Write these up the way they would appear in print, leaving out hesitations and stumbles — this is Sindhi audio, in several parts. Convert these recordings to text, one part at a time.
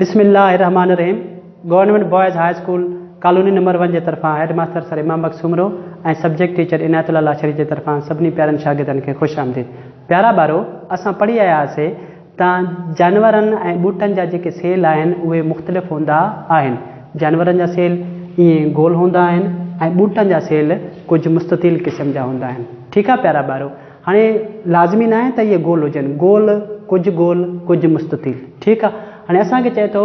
بسم الله الرحمٰن الرحيم government boys high school colony number one جي طرفان head master sir Imam Bakhsh Soomro ۽ subject teacher Inayat Ullah Lashari جي طرفان سڀني پيارن شاگردن کي خوش آمديد پيارا ٻارو اسان پڙهي آيا هئاسي ته جانورن ۽ ٻوٽن جا جيڪي سيل آهن اهي مختلف هوندا آهن جانورن جا سيل ائين گول هوندا آهن ۽ ٻوٽن جا سيل ڪجهه مستطيل قسم جا هوندا آهن ٺيڪ آ پيارا ٻارو هاڻي لازمي ناهي ته اهي گول هجن، گول، ڪجهه گول، ڪجهه مستطيل. ٺيڪ آ. هاڻي اسان کي چئي ٿو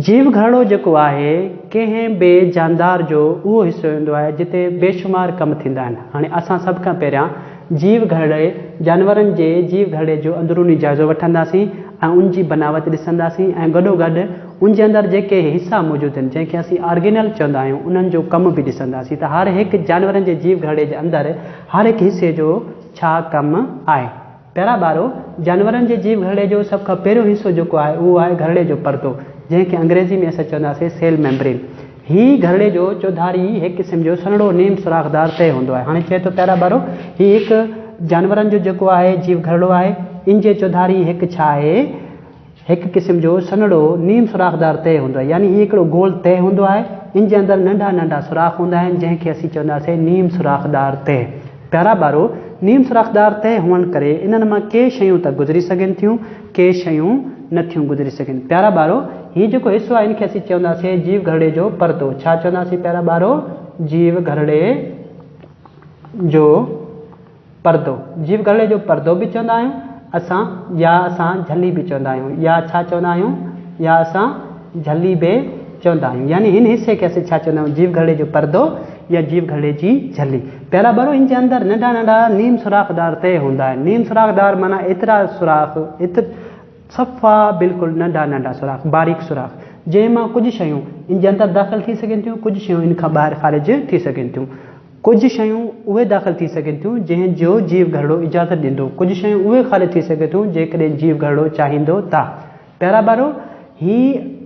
جيو گهرڙو جيڪو آهي ڪنهن به جاندار جو اهو حصو هوندو آهي جتي بيشمار ڪم ٿيندا آهن. هاڻي اسان سڀ کان پهريان جيو گهرڙي، جانورن جي جيو گهرڙي جو اندروني جائزو وٺنداسين ۽ ان جي بناوت ڏسنداسين ۽ گڏوگڏ ان جي اندر جيڪي حصا موجود آهن جنهن کي اسين آرگينل چوندا آهيون انهن جو ڪم به ڏسنداسين ته هر هڪ جانورن جي جيو گهرڙي جي اندر هر هڪ حصي جو ڇا ڪم آهي. پيارا ٻارو! جانورن جي جيو گهرڙي جو سڀ کان پهريون حصو جيڪو آهي اهو آهي گهرڙي جو پردو جنهن کي انگريزي ۾ اسان چونداسين Cell Membrane. هي گهرڙي جو چوڌاري هڪ قسم جو سنهڙو نيم سوراخدار تهه هوندو آهي. هاڻي چئي ٿو پيارا ٻارو! هي هڪ جانورن جو جيڪو آهي جيو گهرڙو آهي ان جي چوڌاري هڪ ڇا آهي؟ هڪ قسم جو سنهڙو نيم سوراخدار تهه هوندو آهي يعني هي هڪڙو گول تهه هوندو آهي ان جي اندر ننڍا ننڍا سوراخ هوندا آهن جنهن کي اسين چونداسين نيم سوراخدار تهه. پيارا ٻارو! نيم سوراخدار تهه هئڻ ڪري انهن مان ڪي شيون ته گذري سگهن ٿيون ڪي شيون نه ٿيون گذري سگهن. پيارا ٻارو! هي جيڪو حصو آهي ان کي اسين چونداسين جيو گهرڙي جو پردو. ڇا چونداسين پيارا ٻارو؟ جيو گهرڙي جو. پردو، جيو گهرڙي جو پردو به چوندا آهيون اسان يا اسان جهلي به چوندا آهيون يا ڇا چوندا آهيون يا اسان جهلي به چوندا آهيون يعني هن حصي کي اسين ڇا چوندا آهيون جيو گهرڙي جو پردو يا جيو گهرڙي جي جهلي. پيارا ٻارو ان جي اندر ننڍا ننڍا نيم سوراخدار تهه هوندا آهن نيم سوراخدار معنيٰ ايترا سوراخ ايتر صفا بلڪل ننڍا ننڍا سوراخ باريڪ سوراخ جنهن مان ڪجهه شيون ان جي اندر داخل ٿي سگهن ٿيون ڪجهه شيون ان کان ٻاهر خارج ٿي سگهن ٿيون. ڪجهه شيون اهي داخل ٿي سگهن ٿيون جنهن جو جيو گهرڙو اجازت ڏيندو، ڪجهه شيون اهي خارج ٿي سگهن ٿيون جيڪڏهن جيو گهرڙو چاهيندو ته. پيارا ٻارو! هي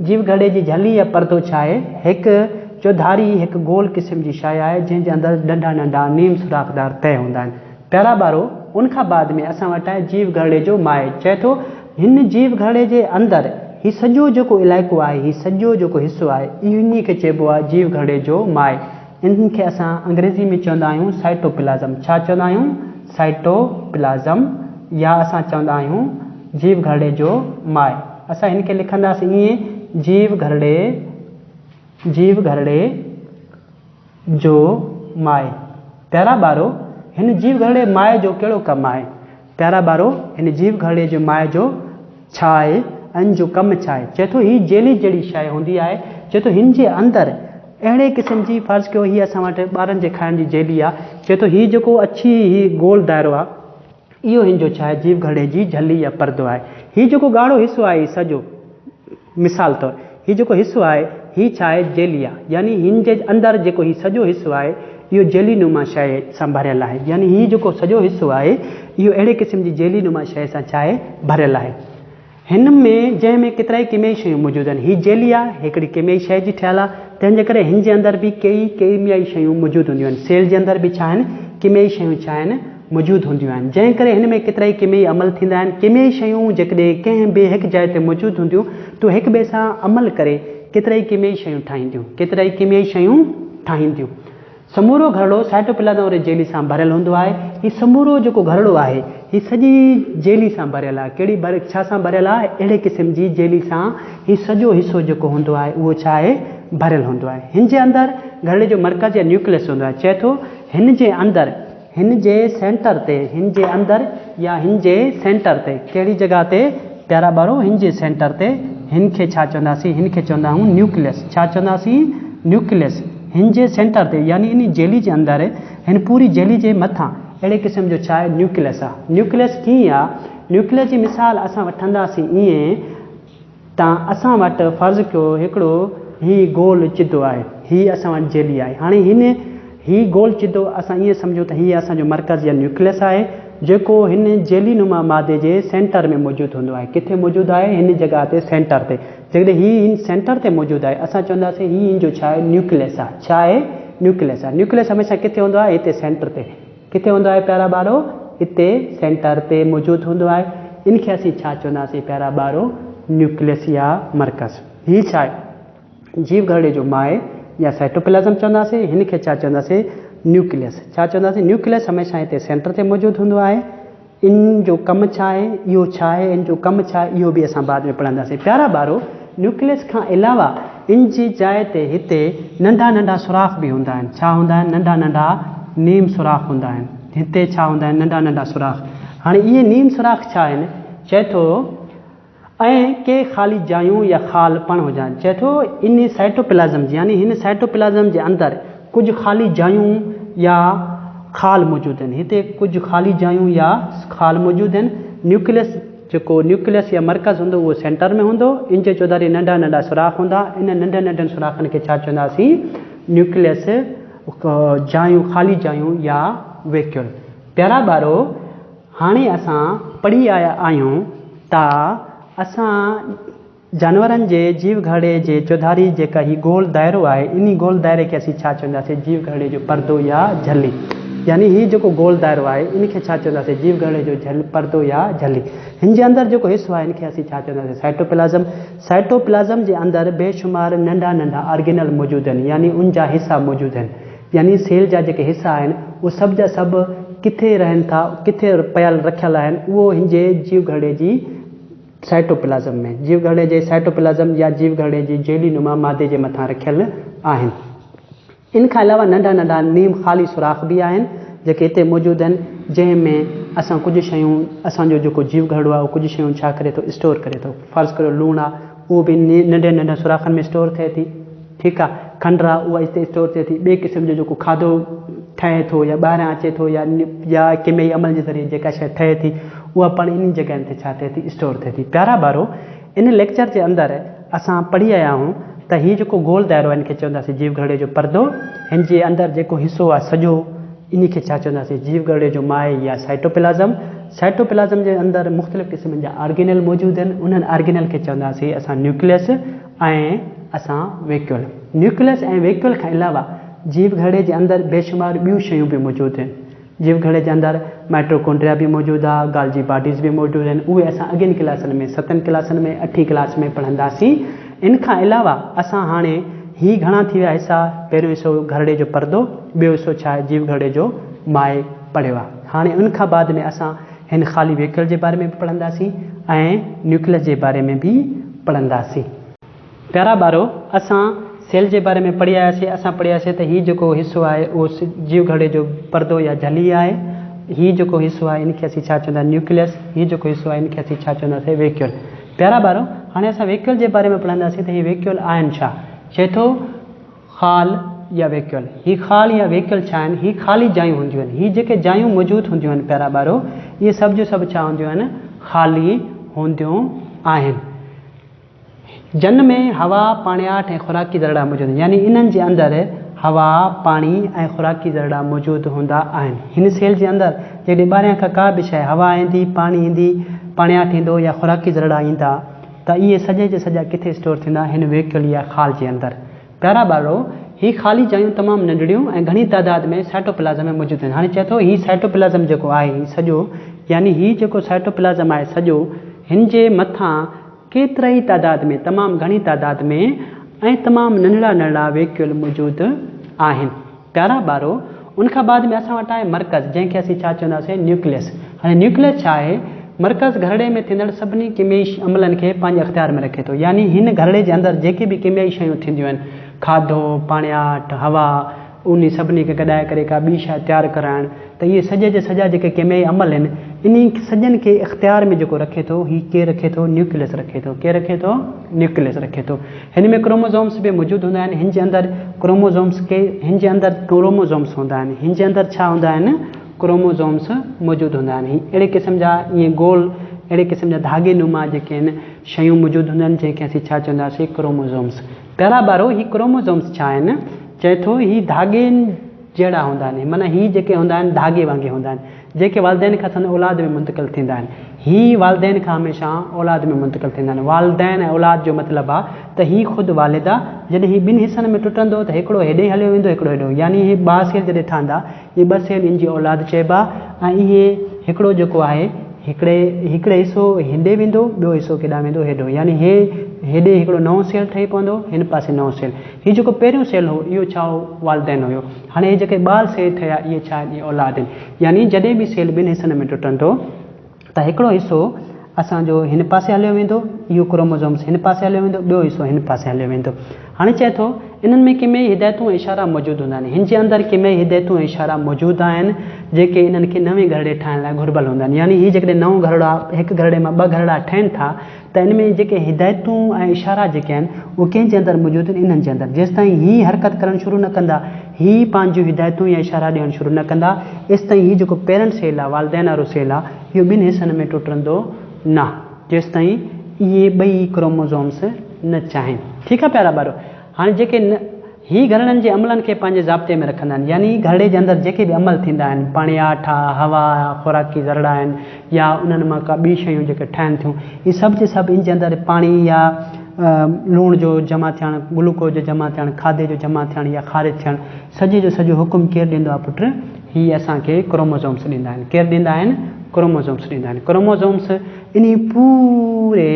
جيو گهرڙي جي جهلي يا پردو ڇا آهي؟ هڪ چوڌاري هڪ گول قسم جي شيء آهي جنهن جي اندر ننڍا ننڍا نيم سوراخدار تهه هوندا آهن. پيارا ٻارو! ان کان بعد ۾ اسان وٽ آهي جيو گهرڙي جو مائع. چئي ٿو، هن جيو گهرڙي جي اندر هي سڄو جيڪو علائقو آهي، هي سڄو جيڪو حصو آهي، انهي کي چئبو آهي جيو گهرڙي جو مائع. انهن کي اسان انگريزي ۾ چوندا آهيون سائٽوپلازم. ڇا چوندا آهيون؟ سائٽوپلازم يا اسان چوندا آهيون جيو گهرڙي جو مائع. اسان هن کي لکنداسين ائين جيو گهرڙي جيو گهرڙي جو مائع. پيارا ٻارو! هن جيو گهرڙي مائع جو ڪهڙو ڪم آهي؟ پيارا ٻارو! هن جيو گهرڙي جي مائع جو ڇا آهي ۽ ان جو ڪم ڇا آهي؟ چئي ٿو هي جيلي جهڙي شيء هوندي آهي. چئي ٿو هن جي اندر اهڙي قسم جي فرض ڪيو هي اسان وٽ ٻارن جي کائڻ جي جيلي آهي. چئي ٿو هي جيڪو اڇي هي گول دائرو آهي اهو هن جو ڇا آهي جيو گهرڙي جي جهلي يا پردو آهي. هي جيڪو ڳاڙهو حصو آهي هي سڄو مثال طور هي جيڪو حصو آهي هي ڇا آهي جيلي آهي يعني هن جي اندر جيڪو هي سڄو حصو آهي اهو جيلي نما شيء سان ڀريل آهي يعني هي جيڪو سڄو حصو آهي اهو اهڙي قسم جي جيلي نما شيء سان ڇا آهي ڀريل آهي هن ۾ جنهن ۾ ڪيترائي ڪيميائي شيون موجود آهن هي جيلي آهي هڪڙي ڪيميائي شيء جي ٺهيل آهي تنهن جي ڪري هن جي اندر به ڪيئي ڪيميائي شيون موجود هونديون آهن سيل جي اندر به ڇا آهن ڪيميائي شيون ڇا آهن موجود هونديون آهن، جنهن ڪري هن ۾ ڪيترائي ڪيميائي عمل ٿيندا آهن. ڪيميائي شيون جيڪڏهن ڪنهن به هڪ جاء تي موجود هونديون ته هڪ ٻئي سان عمل ڪري ڪيترائي ڪيميائي شيون ٺاهينديون. ڪيترائي ڪيميائي شيون ٺاهينديون. سمورو گهرڙو سائٽوپلازم واري جيلي سان ڀريل هوندو آهي. هي سمورو جيڪو گهرڙو آهي، هي سڄي جيلي سان ڀريل آهي. ڪهڙي ڀر ڇا سان ڀريل آهي؟ اهڙي قسم جي جيلي سان هي سڄو حصو جيڪو هوندو آهي، اهو ڇا آهي؟ ڀريل هوندو آهي. هن جي اندر گهرڙي جو مرڪز يا نيوڪليس هوندو آهي. چئي ٿو هن جي اندر هن جي سينٽر تي، هن جي اندر يا هن جي سينٽر تي، ڪهڙي جڳهه تي پيارا ٻارو هن جي سينٽر تي، هن کي ڇا چونداسين، هن کي چوندا آهيون نيوڪليس، ڇا چونداسين نيوڪليس، هن جي سينٽر تي يعني انهي جيلي جي اندر هن پوري جيلي جي مٿان اهڙي قسم جو ڇا آهي نيوڪليس آهي، نيوڪليس ڪيئن آهي، نيوڪليس جي مثال اسان وٺنداسين ائين. تان اسان وٽ فرض ڪيو هڪڙو هي گول چدو آهي. هي اسان وٽ جيلي آهي. هاڻي هن هي گول چدو اسان ائين سمجهون ته هي اسان جو مرڪز يا نيوڪليس آهي جيڪو هن جيلي نما مادي جي سينٽر ۾ موجود هوندو آهي. ڪٿي موجود آهي؟ هن جڳهه تي سينٽر تي. جيڪڏهن هي هن سينٽر تي موجود آهي اسان چونداسين هي هن جو ڇا آهي؟ نيوڪليس آهي. ڇا آهي؟ نيوڪليس آهي. نيوڪليس هميشه ڪٿي هوندو آهي؟ هتي سينٽر تي. ڪٿي هوندو آهي پيارا ٻارو؟ اتي سينٽر تي موجود هوندو آهي. ان کي اسين ڇا چونداسين پيارا ٻارو؟ نيوڪليس يا مرڪز. هي ڇا آهي؟ جيو گهرڙي جو مائع يا سائٽوپلازم چونداسين، هن کي ڇا چونداسين؟ نيوڪليس. ڇا چونداسين؟ نيوڪليس هميشه هتي سينٽر تي موجود هوندو آهي. ان جو ڪم ڇا آهي؟ اهو ڇا آهي؟ ان جو ڪم ڇا آهي؟ اهو به اسان بعد ۾ پڙهنداسين. پيارا ٻارو! نيوڪليس کان علاوه ان جي جاء تي هتي ننڍا ننڍا سوراخ به هوندا آهن. ڇا هوندا آهن؟ ننڍا ننڍا نيم سوراخ هوندا آهن. هتي ڇا هوندا آهن؟ ننڍا ننڍا سوراخ. هاڻي اهي نيم سوراخ ڇا آهن؟ چئي ٿو. ۽ ڪي خالي جايون يا خال پڻ هجن. چئي ٿو انهي سائٽوپلازم جي يعني هن سائٽوپلازم جي اندر ڪجهه خالي جايون يا خال موجود آهن. هتي ڪجهه خالي جايون يا خال موجود آهن. نيوڪليس جيڪو نيوڪليس يا مرڪز هوندو اهو سينٽر ۾ هوندو. ان جي چوڌاري ننڍا ننڍا سوراخ هوندا. انهن ننڍن ننڍن سوراخن کي ڇا چونداسين؟ نيوڪليس جايون خالي جايون يا ويڪيول. پيارا ٻارو! هاڻي اسان پڙهي آيا آهيون ته اسان جانورن جي جيو گهرڙي جي چوڌاري جيڪا هي گول دائرو آهي انهي گول دائري کي اسين ڇا چونداسين جيو گهرڙي جو پردو يا جهلي يعني هي جيڪو گول دائرو آهي ان کي ڇا چونداسين جيو گهرڙي جو جهل پردو يا جهلي هن جي اندر جيڪو حصو آهي ان کي اسين ڇا چونداسين سائٽوپلازم سائٽوپلازم جي اندر بيشمار ننڍا ننڍا آرگينل موجود آهن يعني ان جا حصا موجود آهن يعني سيل جا جيڪي حصا آهن اهي سڀ جا سڀ ڪٿي رهن ٿا، ڪٿي پيل رکيل آهن اهو هن جي جيوگهرڙي جي سائٽوپلازم ۾، جيوگهرڙي جي سائٽوپلازم يا جيوگهرڙي جي جيلي نما مادي جي مٿان رکيل آهن. ان کان علاوه ننڍا ننڍا نيم خالي سوراخ به آهن جيڪي هتي موجود آهن جنهن ۾ اسان ڪجهه شيون اسان جو جيڪو جيوگهرڙو آهي اهو ڪجهه شيون ڇا ڪري ٿو اسٽور ڪري ٿو فرض ڪريو لوڻ آهي اهو به ننڍن ننڍن سوراخن ۾ اسٽور ٿئي ٿي. ٺيڪ آ کنڊ آ اها هتي اسٽور ٿئي ٿي ٻئي قسم جو جيڪو کاڌو ٺهي ٿو يا ٻاهران اچي ٿو يا يا ڪيميائي عمل جي ذريعي جيڪا شيء ٺهي ٿي اها پڻ انهن جڳهين تي ڇا ٿئي ٿي اسٽور ٿئي ٿي پيارا ٻارو ان ليڪچر جي اندر اسان پڙهي آيا آهيون ته هي جيڪو گول دائرو آهي ان کي چونداسين جيو گهرڙي جو پردو هن جي اندر جيڪو حصو آهي سڄو ان کي ڇا چونداسين جيو گهرڙي جو مائع يا سائٽوپلازم سائٽوپلازم جي اندر مختلف قسمن جا آرگينل موجود آهن انهن آرگينل کي چونداسين اسان نيوڪليس ۽ اسان ويڪيول، نيوڪليس ۽ ويڪيول کان علاوه جيو گهرڙي جي اندر بيشمار ٻيون شيون به موجود آهن. جيو گهرڙي جي اندر مائٽوڪونڊريا به موجود آهي، گالجي باڊيز به موجود آهن، اهي اسان اڳين ڪلاسن ۾ ستن ڪلاسن ۾ اٺين ڪلاس ۾ پڙهنداسين. ان کان علاوه اسان هاڻي هي گهڻا ٿي ويا حصا، پهريون حصو گهرڙي جو پردو، ٻيو حصو ڇا آهي جيو گهرڙي جو مائع پڙهيو آهي. هاڻي ان کان بعد ۾ اسان هن خالي ويڪيول جي باري ۾ به پڙهنداسين ۽ نيوڪليس جي باري ۾ به پڙهنداسين. پيارا ٻارو! اسان سيل جي باري ۾ پڙهي آياسين. اسان پڙهي آياسين ته هي جيڪو حصو آهي اهو جيو گهرڙي جو پردو يا جهلي آهي. هي جيڪو حصو آهي ان کي اسين ڇا چوندا آهيون نيوڪليس. هي جيڪو حصو آهي ان کي اسين ڇا چونداسين ويڪيول. پيارا ٻارو! هاڻي اسان ويڪيول جي باري ۾ پڙهنداسين ته هي ويڪيول آهن ڇا؟ چئي ٿو. خال يا ويڪيول، هي خال يا ويڪيول ڇا آهن؟ هي خالي جايون هونديون آهن. هي جيڪي جايون موجود هونديون آهن پيارا ٻارو، اهي سڀ جون سڀ ڇا هونديون آهن؟ خالي هونديون آهن. جن ۾ هوا، پاڻياٺ ۽ خوراڪي ذرڙا موجود آهن. يعني انهن جي اندر هوا، پاڻي ۽ خوراڪي ذرڙا موجود هوندا آهن. هن سيل جي اندر جيڪڏهن ٻاهريان کان ڪا به شيء، هوا ايندي، پاڻي ايندي، پاڻياٺ ايندو يا خوراڪي ذرڙا ايندا ته اهي سڄي جا سڄا ڪٿي اسٽور ٿيندا؟ هن ويڪيول يا خال جي اندر. پيارا ٻارڙو، هي خالي جايون تمام ننڍڙيون ۽ گهڻي تعداد ۾ سائٽوپلازم ۾ موجود آهن. هاڻي چئي ٿو هي سائٽوپلازم جيڪو آهي هي سڄو يعني هي جيڪو سائٽوپلازم آهي سڄو هن جي مٿان ڪيترائي تعداد ۾ تمام گهڻي تعداد ۾ ۽ تمام ننڍڙا ننڍڙا ويڪيول موجود آهن. پيارا ٻارو! ان کان بعد ۾ اسان وٽ آهي مرڪز، جنهن کي اسين ڇا چونداسين؟ نيوڪليس. هاڻي نيوڪليس ڇا آهي؟ مرڪز گهرڙي ۾ ٿيندڙ سڀني ڪيميائي عملن کي پنهنجي اختيار ۾ رکي ٿو. يعني هن گهرڙي جي اندر جيڪي به ڪيميائي شيون ٿينديون آهن، کاڌو، پاڻياٺ، هوا، انهي سڀني کي گڏائي ڪري ڪا ٻي شيء تيار ڪرائڻ، ته اهي سڄي جا سڄا جيڪي ڪيميائي عمل آهن، انهي سڄن کي اختيار ۾ جيڪو رکي ٿو، هي ڪير رکي ٿو؟ نيوڪليس رکي ٿو. ڪير رکي ٿو؟ نيوڪليس رکي ٿو. هن ۾ ڪروموزومس به موجود هوندا آهن. هن جي اندر ڪروموزومس کي هن جي اندر ڪروموزومس هوندا آهن. هن جي اندر ڇا هوندا آهن؟ ڪروموزومس موجود هوندا آهن. هي اهڙي قسم جا ائين گول اهڙي قسم جا ڌاڳي نما جيڪي آهن شيون موجود هونديون آهن جنهن کي اسين ڇا چونداسين ڪروموزومس. پيارا ٻارو هي ڪروموزومس ڇا آهن؟ چئي ٿو هي ڌاڳين جهڙا هوندا آهن. معنيٰ هي جيڪي هوندا آهن ڌاڳي وانگي هوندا آهن. جيڪي والدين کان سندن اولاد ۾ منتقل ٿيندا آهن. هي والدين کان هميشه اولاد ۾ منتقل ٿيندا آهن. والدين ۽ اولاد جو مطلب آ ته هي خود والد آ، جڏهن هي ٻن حصن ۾ ٽٽندو ته هڪڙو هيڏي هليو ويندو هڪڙو هيڏو يعني هي ٻه سيل جڏهن ٺهندا اهي ٻه سيل ان جي اولاد چئبا ۽ اهي هڪڙو جيڪو آهي هڪڙي هڪڙي حصو هيڏي ويندو ٻيو حصو ڪيڏانهن ويندو هيڏو يعني هي هيڏي هڪڙو نئون سيل ٺهي پوندو هن پاسي نئون سيل هي جيڪو پهريون سيل هو اهو ڇا هو والدين هيو هاڻي هي جيڪي ٻار سيل ٺهيا اهي ڇا آهن اهي اولاد آهن يعني جڏهن به سيل ٻن حصن ۾ ٽٽندو ته هڪڙو حصو اسان جو هن پاسي هليو ويندو، اهو ڪروموزومز هن پاسي هليو ويندو، ٻيو حصو هن پاسي هليو ويندو. هاڻي چئي ٿو، انهن ۾ ڪيميائي هدايتون ۽ اشارا موجود هوندا آهن. هن جي اندر ڪيميائي هدايتون ۽ اشارا موجود آهن، جيڪي انهن کي نوين گهرڙي ٺاهڻ لاء گهربل هوندا آهن. يعني هي جيڪڏهن نئون گهرڙو آهي، هڪ گهرڙي مان ٻه گهرڙا ٺهن ٿا ته ان ۾ جيڪي هدايتون ۽ اشارا جيڪي آهن، اهي ڪنهن جي اندر موجود آهن؟ انهن جي اندر. جيستائين هي حرڪت ڪرڻ شروع نه ڪندا، هي پنهنجون هدايتون يا اشارا ڏيڻ شروع نه ڪندا، ايستائين هي جيڪو پيرنٽ سيل آهي، والدين وارو سيل آهي، اهو ٻن حصن ۾ ٽٽندو نه جيستائين اهي ٻئي ڪروموزومس نه چاهين. ٺيڪ آهي پيارا ٻارو. هاڻي جيڪي نه هي گهرڙن جي عملن کي پنهنجي ضابطي ۾ رکندا آهن يعني گهرڙي جي اندر جيڪي به عمل ٿيندا آهن پاڻياٺ آ، هوا آ، خوراڪي ذرڙا آهن يا انهن مان ڪا ٻي شيون جيڪي ٺهن ٿيون اهي سڀ جي سڀ ان جي اندر پاڻي يا لوڻ جو جمع ٿيڻ، گلوڪوز جو جمع ٿيڻ، کاڌي جو جمع ٿيڻ يا خارج ٿيڻ سڄي جو سڄو حڪم ڪير ڏيندو آهي پٽ؟ هي اسان کي ڪروموزومس ڏيندا آهن. ڪير ڏيندا آهن؟ ڪروموزومس ڏيندا آهن. ڪروموزومس انهي پوري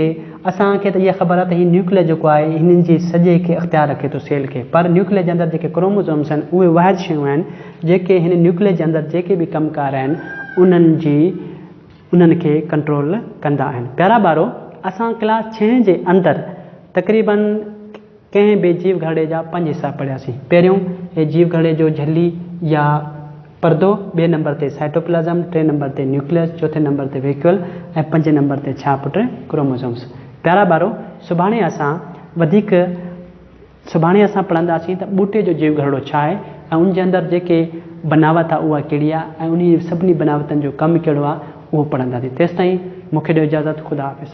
اسان کي ته اها خبر آهي ته هي نيوڪليس جيڪو آهي هنن جي سڄي کي اختيار رکي ٿو سيل کي پر نيوڪليس جي اندر جيڪي ڪروموزومس آهن اهي واحد شيون آهن جيڪي هن نيوڪليس جي اندر جيڪي به ڪم ڪار آهن انهن جي انهن کي ڪنٽرول ڪندا آهن. پيارا ٻارو اسان ڪلاس ڇهين جي اندر تقريبن ڪنهن به جيو گهرڙي جا پنج حصا پڙهياسين. پهريون، هي جيو گهرڙي جو جهلي يا پردو، ٻئي نمبر تي سائٽوپلازم، ٽئين نمبر تي نيوڪليس، چوٿين نمبر تي ويڪيول ۽ پنجين نمبر تي ڇا پٽ؟ ڪروموزومز. پيارا ٻارو، سڀاڻي اسان وڌيڪ سڀاڻي اسان پڙهنداسين ته ٻوٽي جو جيو گهرڙو ڇا آهي ۽ ان جي اندر جيڪي بناوت آهي اها ڪهڙي آهي ۽ انهي سڀني بناوتن جو ڪم ڪهڙو آهي اهو پڙهنداسين. تيستائين مون کي ڏيو اجازت خدا حافظ.